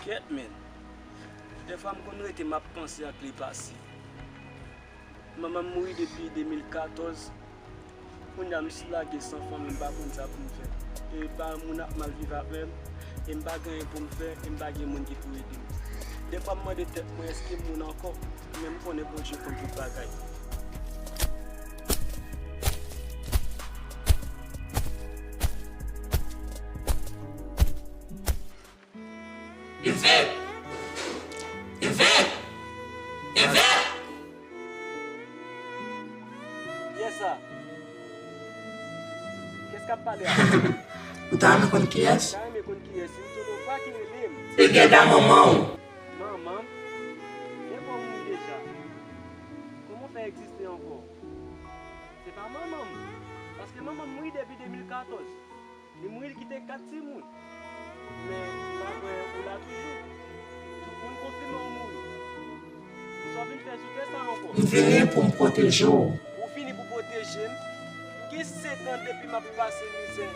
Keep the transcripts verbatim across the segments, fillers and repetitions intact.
Kèt, men. Dèfwa m konn rete, m ap panse ak li pase. Manman m mouri depi de mil katòz. Kounye a m jis lage san fanmi, m pa konn sa pou m fè. E pa moun ap mal viv avè m, e m pa gen anyen pou m fè, e m pa gen moun ki pou ede m. Dèfwa m mande tèt mwen, èske m moun ankò? Men m konnen Bondye konn tout bagay. Evè! Evè! Evè! Kiyès sa? Kiyès k ap pale a? Ou ta renmen konn kiyès? Ou ta renmen konn kiyès? Si m tonton Fwa ki rele m. Se gèda manman w. Manman m? Gen kò mouri deja. Kòman w fè egziste ankò? Se pa manman m. Paske manman m mouri depi de mil katòz. Li mouri, li kite kat timoun. Men, m pa kwè ou la toujou. Tout moun konfime w mouri. Kisa w vin fè sou tè sa ankò? M vini pou m pwoteje w. Ou vini pou pwoteje m? M gen sèt an depi m ap pase mizè.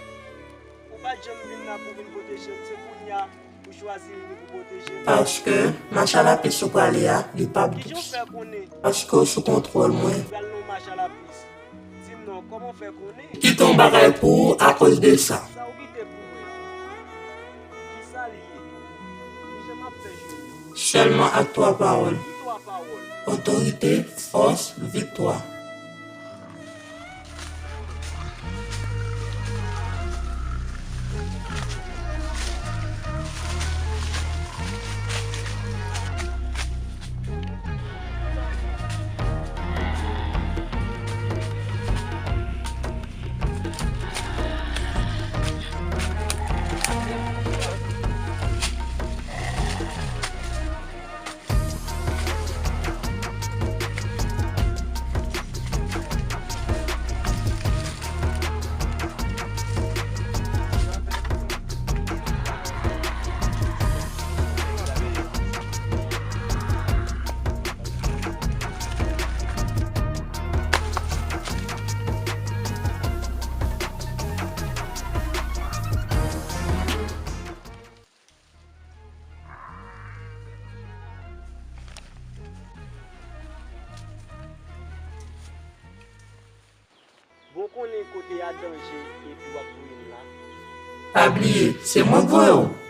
Ou pa t janm vin la pou vin pwoteje m. Se kounye a ou chwazi vini pou pwoteje m. Paske mach a lapis ou prale a, li p ap dous. Kijan w fè konnen? Paske w sou kontwòl mwen. Ou pral nan mach a lapis. Di m non, kòman w fè konnen? Kite yon bagay pou ou akoz de sa. Sa w kite pou mwen? Kisa l ye? Kijan m ap fè jwenn li? Sèlman ak twa pawòl. Ki twa pawòl? Otorite, fòs, viktwa. Bon, w konnen kote a danje epi w ap voye m la. Pa bliye, se mwen k voye w.